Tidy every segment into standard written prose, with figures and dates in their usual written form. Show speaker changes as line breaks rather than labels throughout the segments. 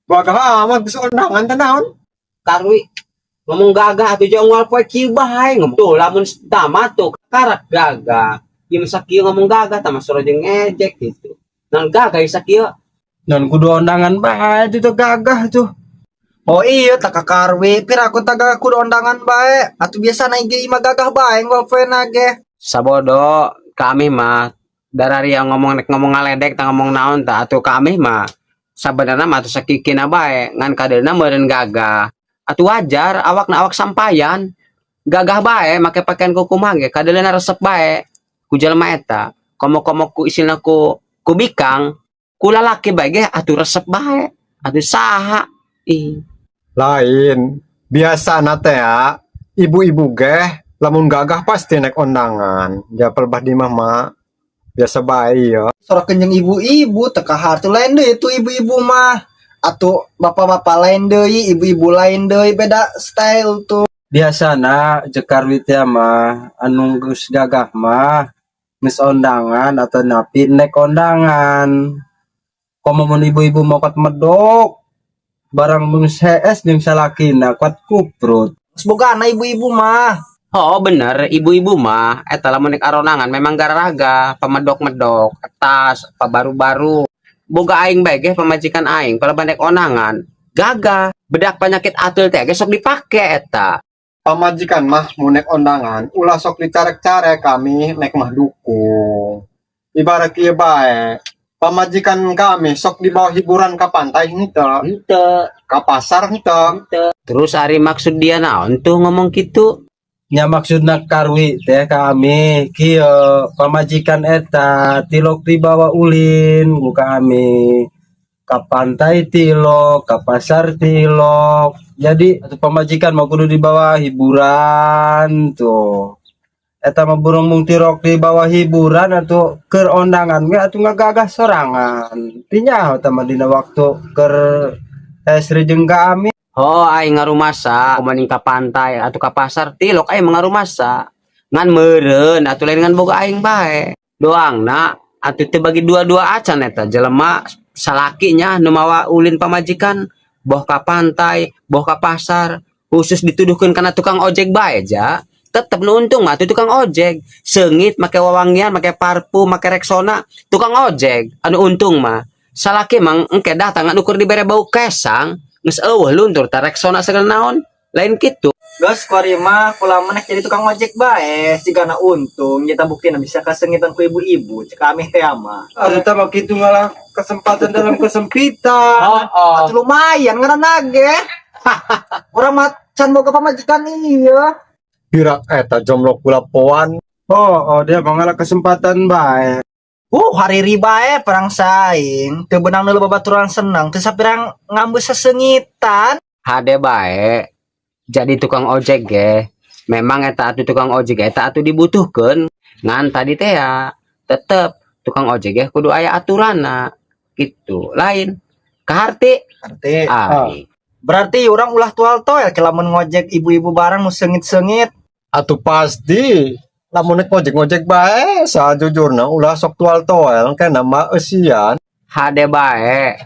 Gagah amat geus undangan teh naon?
Karwi ngomong gagah atuh jeung unggal poe kieu bae ngomong tuh, lamun tama tuh karak gagah. Ieu mah sakieu ngomong gagah, tah mah jeung ngejek gitu. Naon gagah ieu sakieu?
Non kudu ondangan bae itu tuh gagah tuh.
Oh iya, tak kakarwi pira aku tak gagah kudu ondangan bae. Atuh biasa naik ge mah gagah bae unggal poe ge.
Sabodo, kami mah darari yang ngomong nek ngomong ngaledek tah, ngomong naon tah. Atuh kami mah sabenerna mah atuh sakikina bae, ngan kadeuna meureun gagah atuh wajar, awakna awak sampayan gagah bae make pakaian kumaha ge, kadeuna resep bae ku jelema eta, komo-komo ku istilahna ku bikang, ku lalaki bae ge atuh resep bae atuh saha ih.
Lain. Biasa teh ya, ibu-ibu geh lamun gagah pasti naik ondangan. Japal bah di mah biasa bae ya.
Sorakeun jeung ibu-ibu teu kaharti, lain deui itu ibu-ibu mah. Atuh bapak-bapak lain deui, ibu-ibu lain deui, beda style tuh.
Biasana jeung Karwi teh mah anu geus gagah mah geus ondangan atau napi nek ondangan. Komo mun ibu-ibu mokat medok barang geus hees jeung salakina kuat kuprut.
Geus bogana ibu-ibu mah.
Oh bener, ibu-ibu mah eta lamun nek aronangan memang garaga pamedok-medok, tas, baru-baru. Boga aing bae ge, pamajikan aing kalau bandek onangan gagah, bedak penyakit atul teh ge sok dipake eta.
Pamajikan mah mun nek ondangan ulah sok dicarek-carek, kami nek mah dukung. Ibarat kieu bae. Pamajikan kami sok dibawa hiburan ke pantai henteu,
Henteu.
Ke pasar henteu.
Henteu. Terus ari maksud dia naon tuh ngomong gitu?
Nya maksudna Karwi teh kami kieu, pamajikan eta tilok dibawa ulin ku kami ka pantai tilok, ka pasar tilok. Jadi atuh pamajikan mah kudu dibawa hiburan tuh. Eta mah burung mung tirok dibawa hiburan atau keur ondangan ge atuh ngagagah sorangan. Tinyaho eta mah dina waktu keur esri jeung kami.
Oh, aing ngarumasa kumaning ka pantai atau ka pasar tilok aing ngarumasa. Ngan meureun atuh lain ngan boga aing bae. Doangna atuh teu bagi dua-dua acan eta jelema salakinya nu mawa ulin pamajikan boh ka pantai, boh ka pasar, khusus dituduhkeun kana tukang ojek bae ja. Tetep nu untung mah atuh tukang ojek. Seungit make wawangian, make parfum, make Rexona, tukang ojek anu untung mah. Salaki mang engke datang ngan ukur dibere bau kesang, geus eueuh luntur ta Rexona segala naon. Lain kitu.
Geus kuari mah kula mah jadi tukang ojek bae, sigana untung nyata buktina bisa kasengitan ku ibu-ibu cek kami teh mah.
Atuh tah mah kitu ngalah kesempatan dalam kesempitan.
Oh.
Atuh lumayan ngaranna ge. Urang mah can boga pamajikan iya.
Pira eta jomblo kula poan.
Oh, dia mengalah kesempatan bae.
Hari bae perang saing, teu beunang neuleu babaturan seneng, teu sapirang ngambeus sesengitan.
Hade bae jadi tukang ojek ge memang eta atuh tukang ojek eta atuh dibutuhkeun, ngan tadi teh ya tetep tukang ojek ge kudu aya aturanna gitu, lain kaharti.
Arti.
Ai.
Berarti urang ulah tual toel ke lamun ngojek ibu-ibu barang nu seungit-seungit.
Atuh pasti lamun nek ngojek-ngojek bae sajujurna ulah sok tual toel kana mah eusian.
Hade bae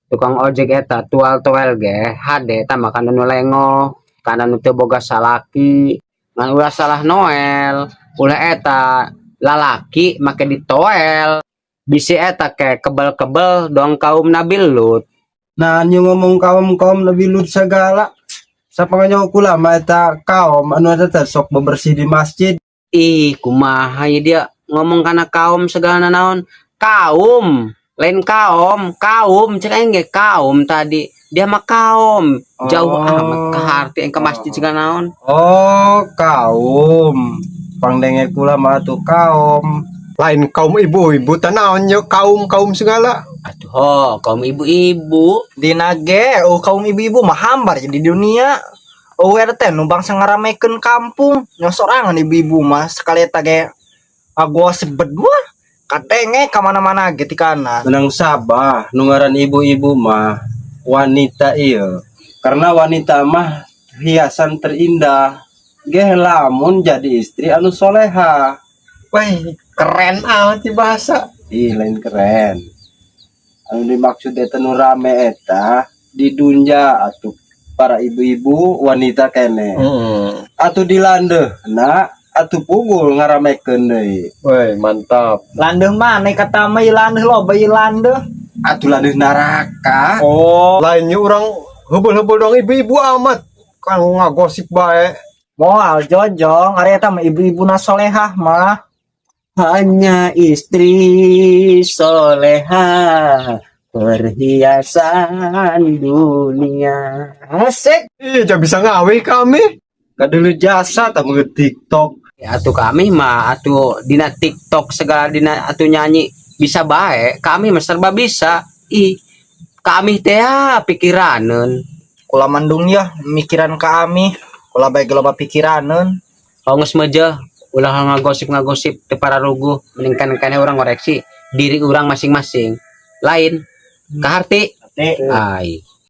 tukang ojek eta tual toel ge hade eta mah kana nu lengoh, kana nu teu boga salaki, ngan ulah salah noel, ulah eta lalaki make ditoel, bisi eta ke kebel-kebel dong kaum Nabi Lut.
Nah, nyu ngomong kaum-kaum Nabi Lut segala. Siapa nganyo kula mah eta kaum anu eta teh sok bebersih di masjid.
Ih, kumaha ya dia ngomong kana kaum segala naon, kaum lain kaum kaum cek aing ge kaum tadi, dia mah kaum jauh amat ke harti ke masjid segala naon.
Oh, kaum. Pangdenge kula mah tuh kaum.
Lain kaum ibu-ibu teh naon ye kaum-kaum segala.
Aduh, oh, kaum ibu-ibu.
Dina ge oh kaum ibu-ibu mah hambar jadi dunia. Oh teh nu bangsa ngaramekeun kampung, nyosorangan ibu-ibu mah sekali eta ge ngagosip berdua kadenge ka mana-mana ge ti kana.
Menang sabah nu ngaran ibu-ibu mah wanita iya. Karena wanita mah hiasan terindah. Geh lamun jadi istri anu soleha.
Wah, keren amat sih bahasa.
Ih, lain keren. Anu dimaksud eta nu rame eta Di dunia atuh para ibu-ibu wanita kene. Atuh di landeuh na atuh pugul ngaramekeun deui.
Woi, mantap.
Landeuh mana kata mah ieu landeuh loba ieu landeuh.
Atuh landeuh neraka.
Oh,
Lainnya orang hubul-hubul dong ibu-ibu amat. Kan ngagosip bae.
Moal jojong, ari eta mah ibu-ibu na solehah mah.
Hanya istri soleha perhiasan dunia.
Asik.
Ih, jangan bisa ngawe kami.
Kadulu jasa tak nge TikTok.
Ya, atuh kami mah atuh dina TikTok segala dina atuh nyanyi bisa bae, kami mah serba bisa. Ih, kami teh ah, pikiraneun.
Kula mandung ya mikiran kami. Kula bae loba pikiraneun.
Oh, geus meujeuh ulah ngagosip-ngagosip teu pararuguh, mending kan urang ngoreksi diri urang masing-masing. Lain kaharti.
Teh.
Ai.